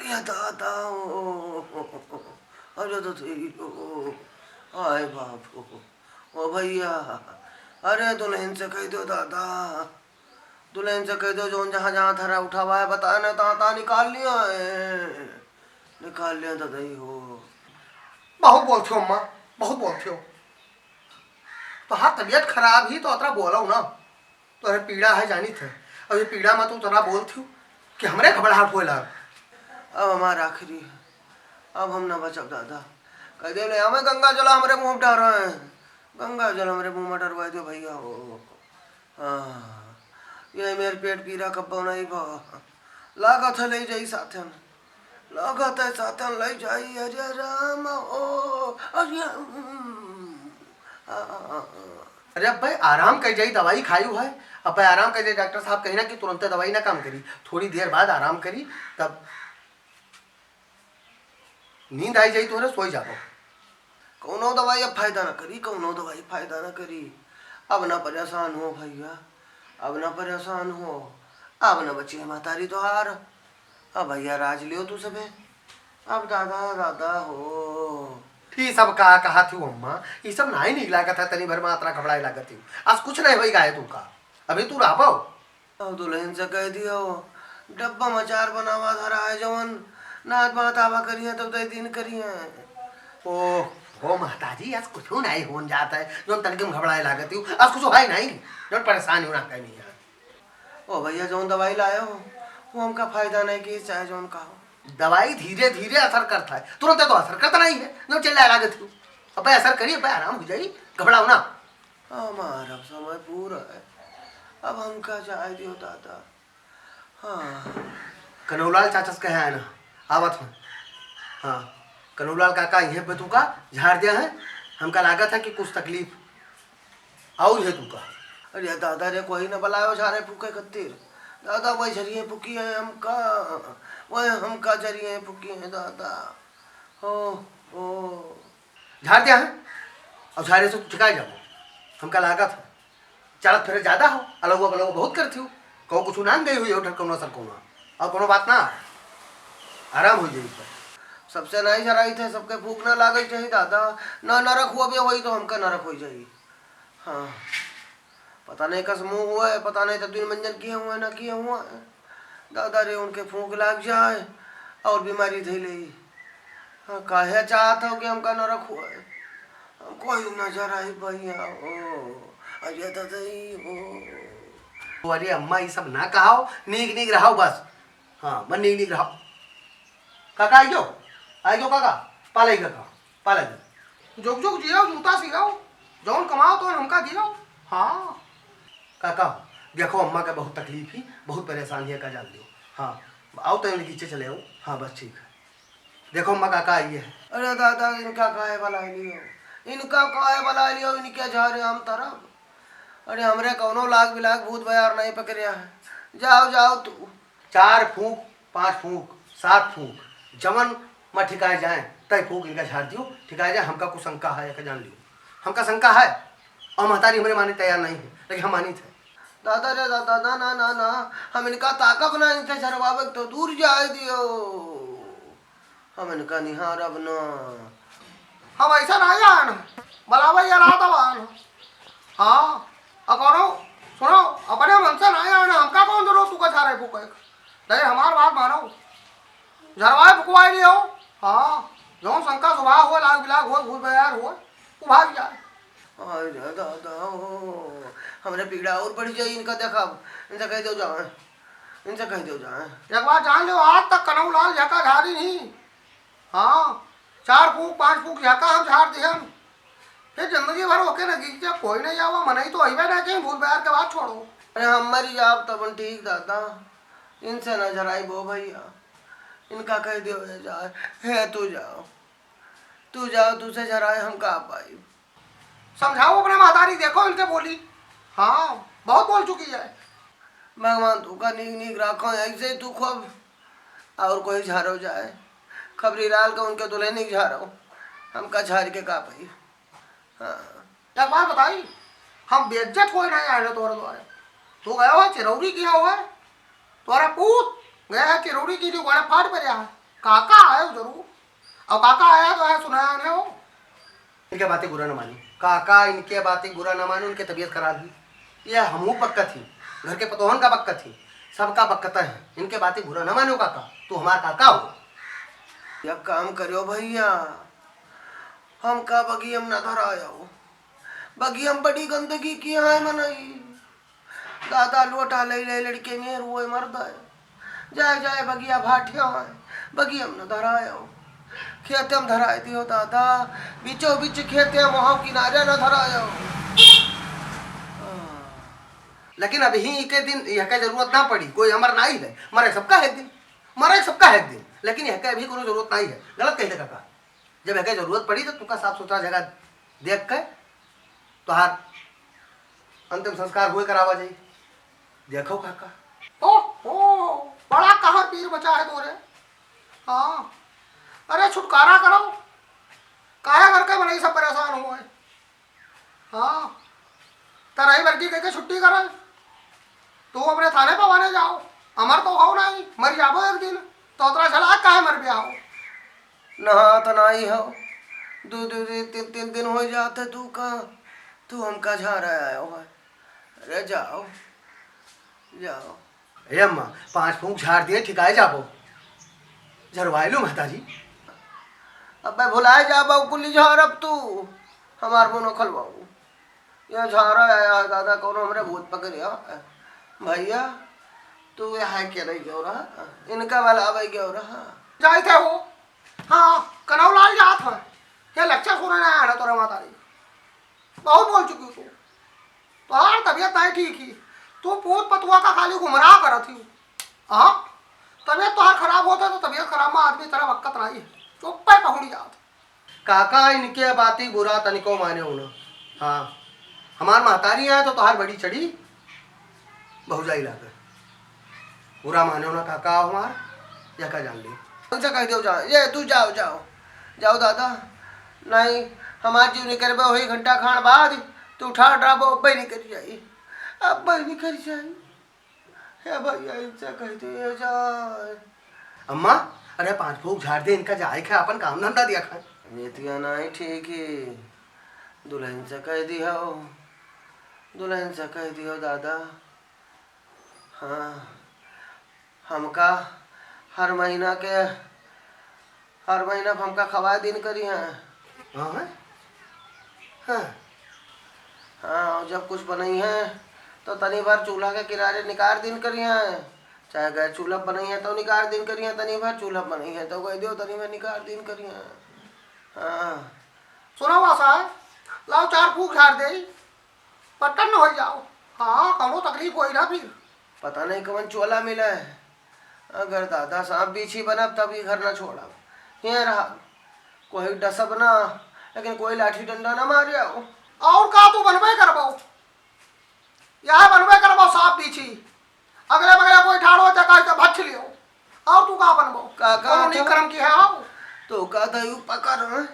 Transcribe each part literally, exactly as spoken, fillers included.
या दादा, ओ, अरे दादा, ओ, आय बाप, ओ, ओ भैया, अरे दुल्हन से कहि देउ दादा, दुल्हन से कहि देउ जौन जहाँ जहाँ थरा उठावा है, बता न, तहाँ तहाँ निकाल लिया है, निकाल लिया दादा ही हो। बहुत बोलती हो अम्मा, बहुत बोलती हो। तोहार तबियत खराब ही तो अतरा बोलउ ना। तोहरे पीड़ा है जानित है, अउर ये पीड़ा मा तू तना बोलत हूँ कि हमरे घबराहट होए लाग। अब हमार आखिरी है, अब हम ना बचब दादा। कहि देउ ले आवे गंगा जल हमरे मुँह में डारे, गंगा जल हमरे मुँह में डरवाइ देउ भैया हो। हाँ, ये मेर पेट पीरा कब्बो नहीं बा, लागत है लइ जाई साथन। लागत है साथन लइ जाई, अरे राम ओ, अरे, हम्म, आ, आ, आ, आ। अरे अब्बे आराम कइ जाई, दवाई खायू है, अब्बे आराम कइ जाई। डॉक्टर साहब कही ना कि तुरंते दवाई ना काम करी, थोड़ी देर बाद आराम करी, तब नींद आइ जाई तोहरे, सोइ जाबो। कउनो दवाई अब फायदा ना करी, कउनो दवाई फायदा ना करी। अब ना परेशान हो भैया, अब ना परेशान हो, अब ना बची है महतारी तोहार। अब भैया राज लियो तू सबे। अब दादा, दादा हो। ई सब का कहत हूँ अम्मा, ई सब नाहीं नीक लागत है, तनी भर मा अतना घबराए लागत हूँ। आज कुछ नहीं होई गाए तू का, अभी तू रहबो। अब दुल्हन से कहि दियो, डब्बा मा अचार बनावा धरा है जवन, नात बात आवा करिहैं तब दइ दिन करिहैं। ओ, हो महतारी, आज कुछू नाहीं होन जात है, जौन तनके मा घबराए लागत हूँ, आज कुछू है नाहीं, जौन परेशान हो ना कहीं है। ओ भैया, जौन दवाई लायो हो, वो हमका फायदा नहीं की, चाहे जौन कहो। दवाई धीरे धीरे असर करत है, तुरंते तो असर करत नहीं है, जौन चिल्लाए लागत हूँ। अब्बे असर करी, अब्बे आराम हो जाई, घबराओ ना। हमार अब समय पूरा है, अब हमका जाए दियो दादा। हाँ। कनौलाल चाचा से कहे आए ना, आवत हूँ। हाँ, कनौलाल काका इहे पे तू का झाड़ दिया है, हमका लागत है कि कुछ तकलीफ और है तू का। अरे दादा रे, कोई न बलायो झाड़े फूके खातिर। दादा वही झरिए फूकी है हमका, वही हमका झरिए फूकी है दादा। हो, हो। झाड़ दिया है, और झाड़े से तू ठिकाए जाबो। हमका लागत है, चलत फिरत ज्यादा हो, अलगुआ बलगुआ बहुत करती हो, कहूँ कुछ नाम गई हुई हो, कौनो सर कौनो, और कौनो बात ना, आराम हो जाई पर। सबसे नहीं झराई थे, सबके फूक ना लागे चाहिए दादा, ना नरक हुआ भी होई तो हमका नरक हो जाई। हाँ। पता नहीं कस मुँह हुआ है, पता नहीं तो दिन मंजन किए हुआ है, ना किए हुआ है। दादा रे, उनके फूंक लाग जाए और बीमारी धइ ले। हाँ, काहे चाहत हो कि हमका नरक हुआ है? हम कोई नजर आई भैया हो, अरे दादा ही हो। अरे अम्मा, ये सब ना कहाओ, नीक नीक रहो बस। हाँ, मन नीक नीक रहो। काका, आई जाओ, आई जाओ काका, पालाई काका। पाला जी। जुग जुग जियो, जूता सियो, जौन कमाओ तो हमका दियो। हाँ। काका, देखो अम्मा का बहुत तकलीफ ही, बहुत परेशान ही, का जान लियो। हाँ, आओ तो इनके पीछे चले आओ। हाँ, बस ठीक है। देखो अम्मा, काका आई है। अरे दादा, इनका काहे बलाइ लियो? इनका काहे बलाइ लियो? इनके झारे हम तरब। अरे हमरे कौनो लाग बिलाग भूत बयार नहीं पकड़िया है। जाओ, जाओ तू। चार फूंक, पाँच फूंक, सात फूंक, जवन मा ठिकाए जाए, तय फूंक इनका झाड़ दियो, ठिकाए जाए, हमका कुछ शंका है, एक जान लियो। हमका शंका है, और महतारी हमरे माने तैयार नहीं है, लेकिन हम मानित है। दादा रे दादा, ना, ना, ना, ना, हम इनका ताकब ना, इनसे झरवावे तो दूर जाए दियो। हम इनका निहारब ना। हम ऐसा ना जान, बलावे ये रात आन। हाँ, अ कौनो, सुनो, अपने मन से ना जान, हमका कौन जरूरत तू का झारे फूके? नहीं, हमार बात मानो। झरवाए फुकवाए नहीं हो। हाँ, जौन शंका सुभाव हो, लाग बिलाग हो, भूत बयार हो, वो भाग जाए। अरे दादा हो, हमरे पीड़ा और बढ़ जाई इनका देखब। इनसे कह दो जाए, इनसे कह दो जाए। एक बात जान लो, आज तक कनऊ लाल झका झारी नहीं। हाँ, चार फूक, पाँच फूक झका हम झार दिहन। फिर जिंदगी भर ओके न गीत कोई नहीं आवा, मनई तो अइबे ना कहीं, भूत बयार के बात छोड़ो। अरे हम मरी जाब तब ठीक दादा, इनसे ना झराई बो भैया, इनका कह दियो ये जाए। हे तू जाओ, तू जाओ, तुझसे झराए हम का पाई। समझाओ अपने महतारी, देखो इनके बोली। हाँ, बहुत बोल चुकी है। भगवान तू का नीक नीक राखो, ऐसे ही तू खूब और कोई झारो जाए। खबरी लाल का उनके दुल्हन ही झारो, हमका झार के का पाई। हाँ। एक बात बताई, हम बेइज्जत होए नहीं आए तोरे द्वारे। तू गया हुआ चिरौरी किया हुआ है, तोरा पूत गया है चिरौरी की थी, गोड़ा फाट पे रहा है। काका आयो जरूर। अब काका आया तो है, सुनाया है वो। इनके बातें बुरा न मानी काका, इनके बातें बुरा न मानी, उनके तबीयत खराब ही। ये हमहू बकत ही, घर के पतोहन का बकत ही, सबका बकत है। इनके बातें बुरा न मानो काका, तू हमार काका हो। या काम करियो भैया, हमका बगियम न धरायो। बगियम बड़ी गंदगी की है मनई। दादा लोटा लइ लइ लड़के में रुए मरदा है। जाए जाए बगिया भाटिया है, बगियम न धरायो। खेते में धराए दियो दादा, बीचो बीच खेते में हो, किनारे न धरायो। लेकिन अभी ही इके दिन यहके जरूरत ना पड़ी, कोई अमर नाई है, मरे सबका है एक दिन, मरे सबका है एक दिन, लेकिन यहके अभी कोनो जरूरत नाई है। गलत कहिले काका। जब यहके जरूरत पड़ी तो तुका साफ सुथरा जगह देख के तोहार अंतिम संस्कार हुए करावा जाई। देखो काका। ओहो, बड़ा कहर पीर बचा है तोरे। हाँ, अरे छुटकारा करो, काहे करके मनई सब परेशान हुए हैं? हाँ, तरही वर्गी कह के छुट्टी करे। तू अपने थाने पवाने जाओ, अमर तो हो नहीं, मर जाबो एक दिन, तो उतरा छला काहे मर गया हो? नहा तो नहीं हो, दो दो दिन, तीन तीन दिन हो जाते, तू का, तू हमका झारा आयो है। अरे जाओ, जाओ। ए अम्मा, पाँच फूंक झार दिए, ठिकाए जाबो। झरवाए लो महतारी। अबे भुलाए जाबो कुली झार अब तू, हमार मुनो खलवाऊ। ये झारा आया है दादा, कौनो हमरे भूत पकड़िया। भैया, तू यहाँ के नहीं गयो रहा, इनका वाला अबे गयो रहा। जाइत है वो। हाँ, कनौलाल जात है। ये lecture सुनने आया ना तोरे महतारी। बहुत बोल चुकी तू। तोहार तबीयत नहीं ठीक ही। तू पूत पतुआ का खाली गुमराह करत ही। हाँ? तबीयत तोहार खराब होता तो तबीयत खराब में आदमी तरह वक्त नहीं है। चुप्पे पहुड़ी जात। काका इनके बाती बुरा तनिको माने हो ना। हाँ, हमार महतारी है तो तोहार बड़ी चढ़ी भौजाई लागे। बुरा माने हो ना काका हमार, या का जान ली। उनसे कह दो जा, ये तू जाओ, जाओ, जाओ दादा। नहीं, हमार जीव निकलबे वही घंटा खान बाद तू ठाड़ रहा, अब्बे निकल जाई, अब्बे निकल जाई। हे भैया, इनसे कह दो ये जाए। अम्मा, अरे पाँच फूंक झार दे, इनका जाए खा, अपन काम धंधा दिया खाए। रेतिया नहीं ठीक ही, दुल्हन से कह दी हो, दुल्हन से कह दी हो दादा। हाँ, हमका हर महीना के, हर महीना पे हमका खवाए दिन करी हैं। हाँ, हैं? हाँ। हाँ, और जब कुछ बनई हैं, तो तनी भर चूल्हा के किनारे निकार दिन करी हैं। चाहे गैस चूल्हा बनई हैं, तो निकार दिन करी हैं, तनी भर चूल्हा बनई हैं, तो कह दियो, तनी भर निकार दिन करी हैं। हाँ। सुनो वासा, लाओ चार फूंक झार दे। पटन न होइ जाओ। हाँ, कौनो तकलीफ होई ना फिर। पता नहीं कवन चोला मिला है। अगर दादा सांप बीछी बनब तब ई घर ना छोड़ब। ये रहा, कोई डसब ना, लेकिन कोई लाठी डंडा ना मारे आओ। और का तू बनबे करबो? यह बनबे करबो सांप बीछी। अगले बगले कोई ठाड़ो ते कह के भछ लियो। और तू का बनबो? का, का कौनो नीक था? कर्म की है आओ। तो का था यू पकड़, हैं?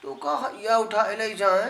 तू का हइया उठाए ले जाए?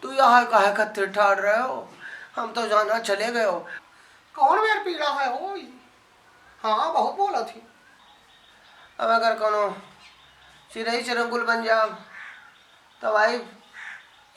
तू यहाँ काहे खातिर ठाड़ रहे हो? हम तो जाना चले गए हो। कौन मेर पीड़ा है होई? हाँ, बहुत बोला थी। अब अगर कोनो चिरई चिरंगुल बन जाब, तब आई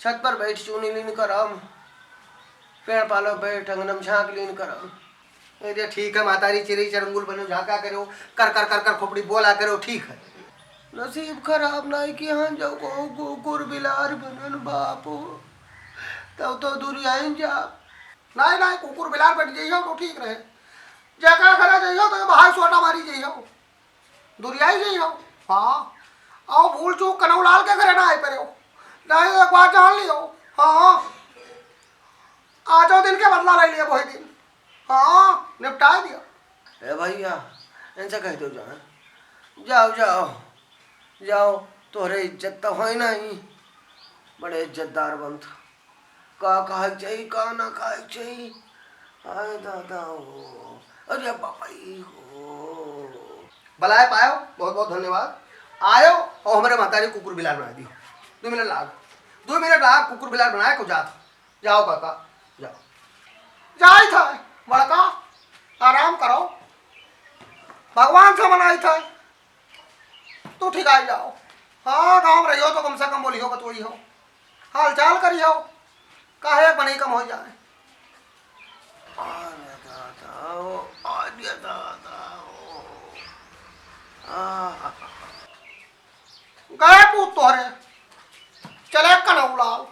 छत पर बैठ चूनी लीन करब, पेड़ पालो बैठ अंगनम झांक लीन करब। ए दे, ठीक है, महतारी चिरई चरंगुल बनो, झांका करो, कर कर कर कर खोपड़ी बोला करो, ठीक है। नसीब खराब नाई कि हाँ जाओ को कुकुर बिलार बनन बापो, तब तो दुरियाइन जा। नाई, नाई, कुकुर बिलार बन जइहो तो ठीक रहे। जेकरा घरे जइहो तो ये बाहर सोटा मारी जइहो, दुरियाई जइहो। हाँ, आओ भूल चूक कनौलाल के घरे ना आए पड़े हो, नहीं तो एक बार जान लियो। हाँ, आज वो दिन के बदला ले लिया वही दिन। हाँ, निपटाए दिया। ए भैया, इनसे कह दो जाए, जाओ, जाओ, जाओ, तोहरे इज्जत तो होई नहीं, बड़े इज्जतदार बनत। का कहे के चाही, का ना कहे के चाही। हाय दादा हो, अरे बाबाई हो। बलाए पायो, बहुत बहुत धन्यवाद। आयो और हमरे महतारी कुकुर बिलार बना दियो। दो मिनट लाग, दो मिनट लाग, कुकुर बिलार बनाए को जात। जाओ काका, जाओ। जाई था बड़का, आराम करो, भगवान से मनाई था। तू ठीक आई जाओ। हाँ, गाँव में रहियो तो कम से कम बोलियो, बतोइयो, हाल चाल करियो, काहे एक बनई कम होइ जाए। अरे दादा, ओ, अरे दादा, ओ। आह। गए पूत तोहरे, चले कनौलाल।